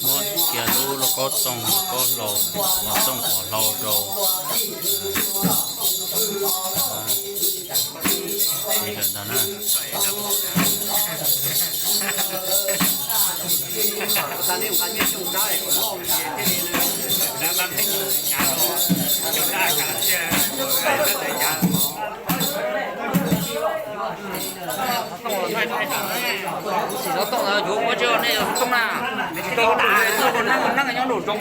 Muab kiag lub lauj kaub tooj, kaub hlau, los tooj qhov hlau rau. Ces lawm ntag na. Kuv tsis tau tooj na, yuav ua tsis nej yuav tooj na. Tsis tau lub lus, nej ua neej nyob nraum zoov.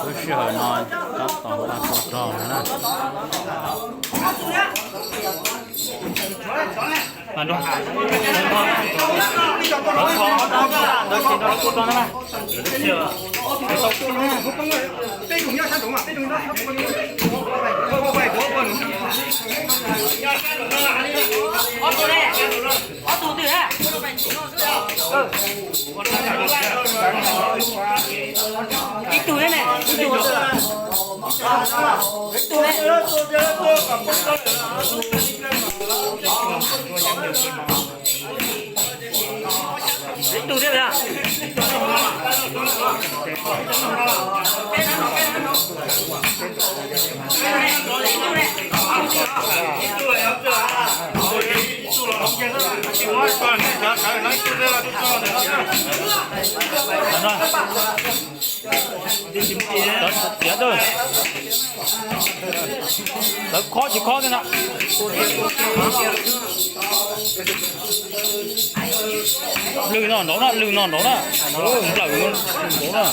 Lub sij hawm no tab tom nqa tua rog no na. Ob tug twg na? Ib tug ne, ib tug. Ib tug ne. Ib tug thiab. Tiav tawm. Tawv khob tsis khob thiab na. Lwg no nraud na, lwg no nraud na. Nplawm nraud na.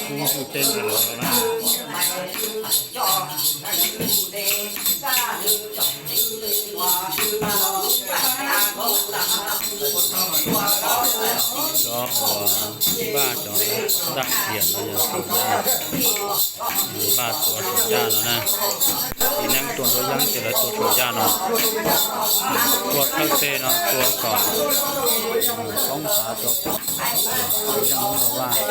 Kub ywg tej ntawd na. Cov uas npaj cov ntaj riam no yog saum yaj, npaj tua saum yaj no na. Txiv neeb tua nruab yeeb ces lawv tua saum yaj no. Tua thawj teg no tua kom poob hav rau txiv neej lub npau vaj.